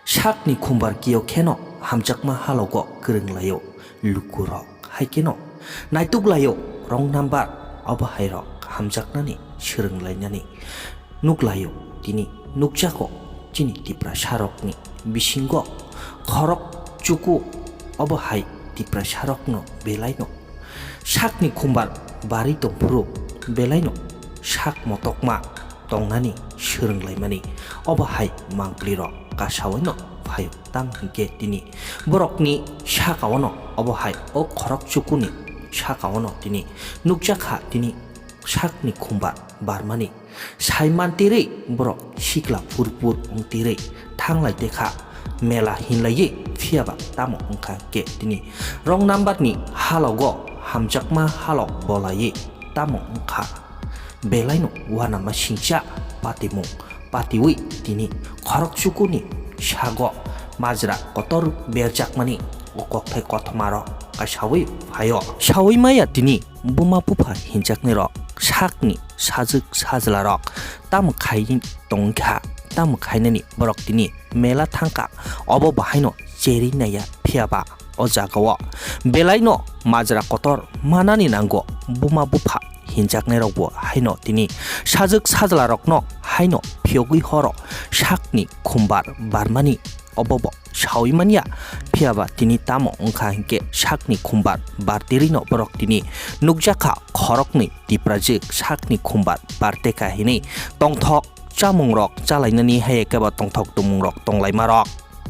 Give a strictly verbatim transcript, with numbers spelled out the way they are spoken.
Sakni khumbar kio kheno hamjakma halogo kwrwng laio lukurok, hai kheno naituk laio wrong number, obo hai rok hamjaknani swrwng lainani nuk laio. Tini nukjago chini Tiprasa rokni bisingo khorok chuku, obo hai Tiprasa rokno belaino sakni khumbar bari tongphuru belaino sak motokma tongnani swrwng laimani, obo hai mangpli rok kasaoino phaio. Tamo hinkhe tini borokni sakaono, obo hai o khorok chukuni sakaono tini nukjakha tini sakni khumbar barmani. Sai mantirwi borok sikla purpur wngtirwi thanglai tekha mela hinlaiwi, phiyaba tamo wngkha hinkhe tini wrong number ni halogo hamjakma halok bolaiwi tamo wngkha. Belaino uanama singcha patimung patiwi tini khorok chukuni sago majra kotor berjakmani o kokthai kothoma rok kasawi phaio. Sawi maya tini buma bupha hinjaknai rok sakni sajwk sajla rok tamo khai tongkha, tamo khainani borok tini mela thangkha, obo bahaino cheri naiya, phiyaba o jagao belaino majra kotor manani nango. Buma bupha hinjaknairokbo haino tini sajwk sajlarokno haino phiyogwi horo sakni khumbar barmani obobo sawi manya. Phiyaba tini tamo wngkha hinkhe sakni khumbar bartirwino borok tini nukjakha khoroknwi tiprajwk sakni khumbar barteka hinwi tongthok chamungrok chalainani hai khe ba tongthok tumungrok tonglaimarok.